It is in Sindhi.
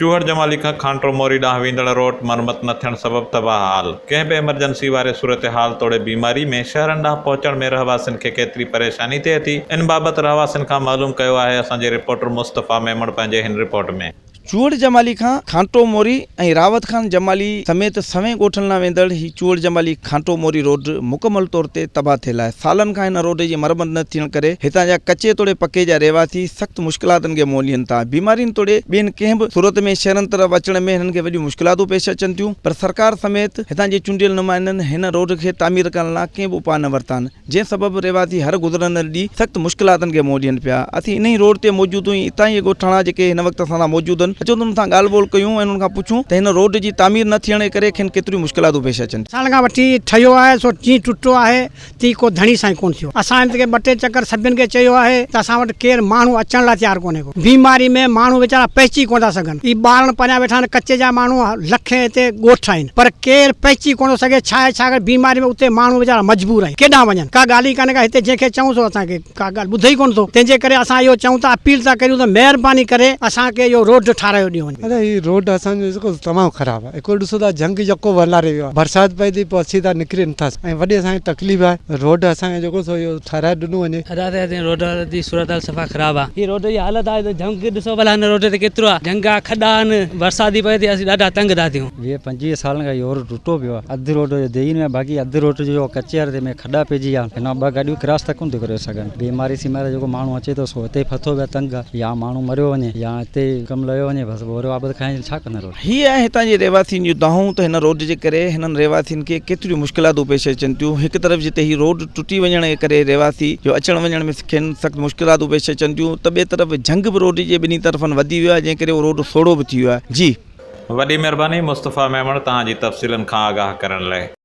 چوهڙ جمالي کان کانٽو موري ڏانهن ويندڙ روڊ مرمت نه ٿيڻ سبب تباهه حال، ڪنهن به ايمرجنسي واري صورتحال توڙي بيماري ۾ شهرن ڏانهن پهچڻ ۾ رهواسين کي ڪيتري پريشاني ٿئي ٿي، ان بابت رهواسين کان معلوم ڪيو آهي اسان جي رپورٽر مصطفيٰ ميمڻ پنهنجي هن رپورٽ ۾. چوهڙ جمالي کان کانٽو موري ۽ راوت خان جمالي سميت سوين ڳوٺن ڏانهن ويندڙ هي چوهڙ جمالي کانٽو موري روڊ مڪمل طور تي تباهه ٿيل آهي. سالن کان هن روڊ جي مرمت نه ٿيڻ ڪري هتان جا ڪچي توڙي پڪي جا رهواسي سخت مشڪلاتن کي منهن ڏين ٿا. بيمارين توڙي ٻين ڪنهن به صورت ۾ شهرن طرف اچڻ ۾ هنن کي وڏيون مشڪلاتون پيش اچن ٿيون پر سرڪار سميت هتان جي چونڊيل نمائندن هن روڊ کي تعمير ڪرڻ لا ڪنهن به اپاء نه ورتا آهن. جنهن سبب رهواسي هر گذرندڙ ڏينهن سخت مشڪلاتن کي منهن ڏين پيا. اسين انهي روڊ تي موجود ۽ اتان جي ڳوٺاڻا جيڪي هن وقت اسان سان موجود آهن اچو ته انهن سان ڳالهه ٻولهه ڪيون ۽ انهن کان پڇون ته هن روڊ جي تعمير نه ٿيڻ جي ڪري کين ڪيتريون مشڪلاتون پيش اچن ٿيون. سالن کان وٺي ٺهيو آهي سو جيئن ٽٽو آهي تيئن ڪو ڌڻي سائين ڪونه ٿيو. اسان هن کي ٻه ٽي چڪر سڀن کي چيو آهي ته اسان وٽ ڪير ماڻهو اچڻ لاء تيار ڪونهي ڪو. بيماري ۾ ماڻهو ويچارا پهچي ڪونه ٿا سگهن. هي ٻارڻ پريان ويٺا آهن ڪچي جا ماڻهو لکين هتي ڳوٺ آهن پر ڪير پهچي ڪونه ٿو سگهي ڇا آهي ڇا ڪري بيماري ۾ اتي ماڻهو ويچارا مجبور آهن ڪيڏانهن وڃن ڪا ڳالهه ئي ڪانهي ڪا هتي جنهن کي چئون سو اسان کي ڪا ڳالهه ٻڌي ئي ڪونه ٿو تنهن جي ڪري اسان اهو چئون ٿا اپيل ٿا ڪريون ته مهرباني ڪري اسان کي اهو روڊ ٺارايو ڏيو وڃي. ادا هي روڊ اسان جو جيڪو تمام خراب آهي هڪڙو ڏسو ٿا جهنگ يڪو ولاري ويو آهي برسات پئي ٿي پوء اسين ٿا نڪري نٿا سگهون ۽ وڏي اسان کي تڪليف آهي روڊ اسان کي جيڪو سو اهو ٺاراهي ڏنو وڃي. ادا هتي روڊ جي صورتحال صفا خراب آ. هي روڊ جي حالت آ جهنگ ڏسو ڀلا هن روڊ تي ڪيترو آ جهنگ آ کڏا آهن برسات پئي ٿي اسين ڏاڍا تنگ ٿا ٿيون. 20 25 سالن کان اهو روڊ ٽٽو پيو آ اڌ روڊ جو ديهين ۾ باقي اڌ روڊ جو ڪچي واري تي ۾ کڏا پئجي ويا آهن هن مان ٻه گاڏيون ڪراس ته ڪونه ٿيون ڪري سگهن بيماري سيماري جيڪو ماڻهو اچي ٿو سو هتي ئي ڦٿو پيو آ تنگ آ يا ماڻهو مريو وڃي يا هتي ئي ڪم لهيو وڃي بس ٻوريو آبد کائين ڇا ڪندا روڊ. هي آهي هتان جي رهواسين جون دانهون ته هن روڊ جي ڪري هنن رهواسين کي ڪيتريون مشڪلاتون پيش اچن ٿيون هڪ طرف جتي هي روڊ ٽٽي وڃڻ جي ڪري رهواسي جو اچڻ وڃڻ ۾ کين سخت مشڪلاتون پيش اچن ٿيون ته ٻئي طرف جهنگ به روڊ جي ٻنهي طرفن وڌي ويو آهي جنهن ڪري اهو روڊ سوڙهو به ٿي ويو آهي جي وڏي مهرباني مصطفيٰ ميمڻ توهان جي تفصيلن کان آگاهه ڪرڻ لئه.